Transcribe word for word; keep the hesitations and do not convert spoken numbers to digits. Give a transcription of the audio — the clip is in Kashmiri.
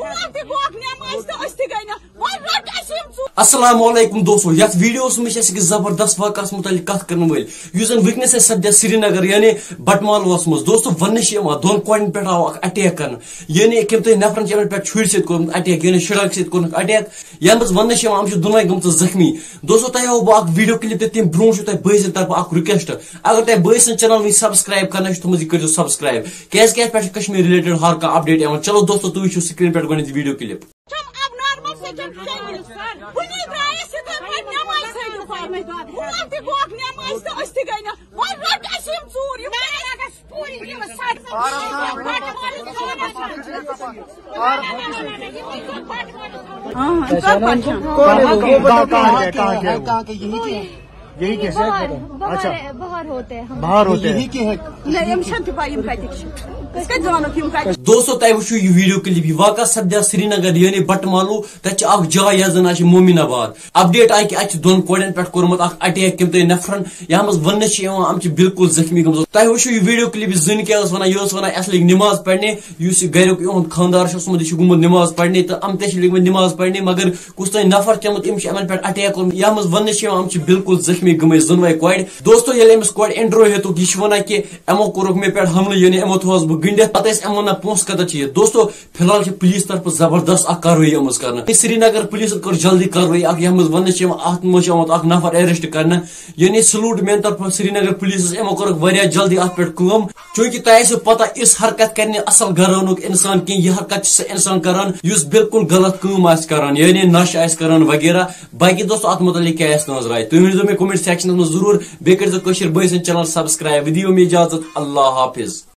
ہور تہِ گوکھ نٮ۪ماز تہٕ أسۍ تہِ گٔے نہٕ۔ وۄنۍ رٔٹۍ اَسہِ یِم ژوٗ۔ السلام علیکم دوستو، یتھ ویڈیوس منٛز چھِ أسۍ أکِس زبردست واقعس متعلق کتھ کرن وٲلۍ، یُس زن وٕنکیٚنس اَسہِ سپدِ سرینگر یعنی بٹمالوس منٛز۔ دوستو، وننہٕ چھِ یِوان دۄن کورٮ۪ن پٮ۪ٹھ آو اکھ اٹیک کرنہٕ، یعنی أکۍ ترٛٮ۪ن نفرن چھِ یِمن پٮ۪ٹھ چھُرِ سۭتۍ کوٚرمُت اٹیک، یعنی شِرک سۭتۍ کوٚرمُت اٹیک۔ یَتھ منٛز وننہٕ چھِ یِوان یِم چھِ دۄنوَے گٔمژٕ زخمی۔ دوستو، تۄہہِ ہاوو بہٕ اکھ ویڈیو کلپ تہٕ تَمہِ برونٛہہ چھُ تۄہہِ بٲے سٕنٛدِ طرفہٕ اکھ رِکویسٹ، اگر تۄہہِ بٲے سٕنٛز چینل وٕنہِ سبسکرائب کرنہٕ چھِ تھٲومٕژ، یہِ کٔرۍزیو سبسکرائب، کیازِ کہِ اَتھ پٮ۪ٹھ چھِ کشمیر ریلیٹڈ ہر کانٛہہ اپڈیٹ یِوان۔ چلو دوستو، تُہۍ وٕچھِو سکرین پٮ۪ٹھ گۄڈٕنیتھ ویڈیو کلپ۔ چھم اب نارمل سے چھم کھیٚنۍ۔ وٕنی درٛایس یِتھے پٲٹھۍ نٮ۪مازِ ہٕنٛدِ پتہٕ۔ ہور تہِ گوکھ نٮ۪مازِ تہٕ أسۍ تہِ گٔے نہٕ۔ وۄنۍ رٔٹۍ اَسہِ یِم ژوٗر، یِم پوٗرٕ یِم سڑ۔ ہاں، یِم کَتھ پٮ۪ٹھ چھِ؟ کہاں ہے، کہاں ہے، کہاں کے؟ یہی کیا ہے؟ یہی کیا ہے؟ باہر، باہر، اچھا۔ باہر ہوتے ہیں ہم۔ باہر ہوتے ہیں۔ یہی کیا ہے؟ نہ، یِم چھَنہٕ تہِ پَے یِم کَتِکۍ چھِ۔ أسۍ کَتہِ زانوکھ یِم کَتہِ؟ دوستو، تۄہہِ وٕچھِو یہِ ویڈیو کلپ، یہِ واقعہ سپدیو سرینگر یعنی بٹمالو۔ تَتہِ چھِ اکھ جاے یَتھ زَن آسہِ مومِن آباد۔ اپڈیٹ آیہِ کہِ اَتہِ چھِ دۄن کورٮ۪ن پٮ۪ٹھ کوٚرمُت اکھ اٹیک کٔمۍ تام نفرن، یَتھ منٛز وننہٕ چھِ یِوان یِم چھِ بالکل زخمی گٔمٕژ۔ تۄہہِ وٕچھِو یہِ ویڈیو کلپ، یہِ زٔنۍ کیٛاہ ٲس وَنان، یہِ ٲس وَنان اَسہِ لٔگۍ نٮ۪ماز پَرنہِ، یُس یہِ گَریُک یِہُنٛد خانٛدار چھُ اوسمُت، یہِ چھُ گوٚمُت نٮ۪ماز پَرنہِ تہٕ یِم تہِ چھِ لٔگمٕتۍ نٮ۪ماز پَرنہِ، مگر کُس تام نفر چھُ آمُت، أمۍ چھُ یِمن پٮ۪ٹھ اٹیک کوٚرمُت، یَتھ منٛز وننہٕ چھِ یِوان یِم چھِ بالکل زخمی گٔمٕتۍ زۄنوَے کورِ۔ دوستو، ییٚلہِ أمِس کورِ انٹرویو ہیوٚتُکھ، یہِ چھِ وَنان کہِ یِمو کوٚرُکھ مےٚ پٮ۪ٹھ حملہٕ، یعنی یِمو تھووس بہٕ گٔنڈِتھ، پتہٕ ٲسۍ یِمو وَنان پونٛسہٕ کَتٮ۪تھ چھِ یہِ۔ دوستو، فی الحال چھِ پولیس طرفہٕ زبردست اکھ کاروٲیی آمٕژ کرنہٕ۔ سرینگر پولیسن کٔر جلدی کاروٲیی اکھ، یَتھ منٛز وننہٕ چھِ یِوان، اَتھ منٛز چھُ آمُت اکھ نفر اریسٹ کرنہٕ۔ یعنی سلوٹ میانہِ طرفہٕ سرینگر پولیسس، یِمو کٔرٕکھ واریاہ جلدی اَتھ پٮ۪ٹھ کٲم، چوٗنٛکہِ تۄہہِ آسیو پتہ، یِژھ حرکت کرِ نہٕ اصل گرٕ اَنُک انسان کینٛہہ۔ یہِ حرکت چھُ سُہ انسان کران یُس بالکل غلط کٲم آسہِ کران، یعنی نشہٕ آسہِ کران وغیرہ۔ باقی دوستو، اَتھ متعلق کیٛاہ آسہِ تُہٕنٛز راے، تُہۍ ؤنۍزیو مےٚ کمنٹ سیکشنس منٛز ضروٗر۔ بیٚیہِ کٔرۍزیو کٲشِر بٲے سٕنٛد چینل سبسکرائب۔ ودِیو مےٚ اجازت، اللہ حافظ۔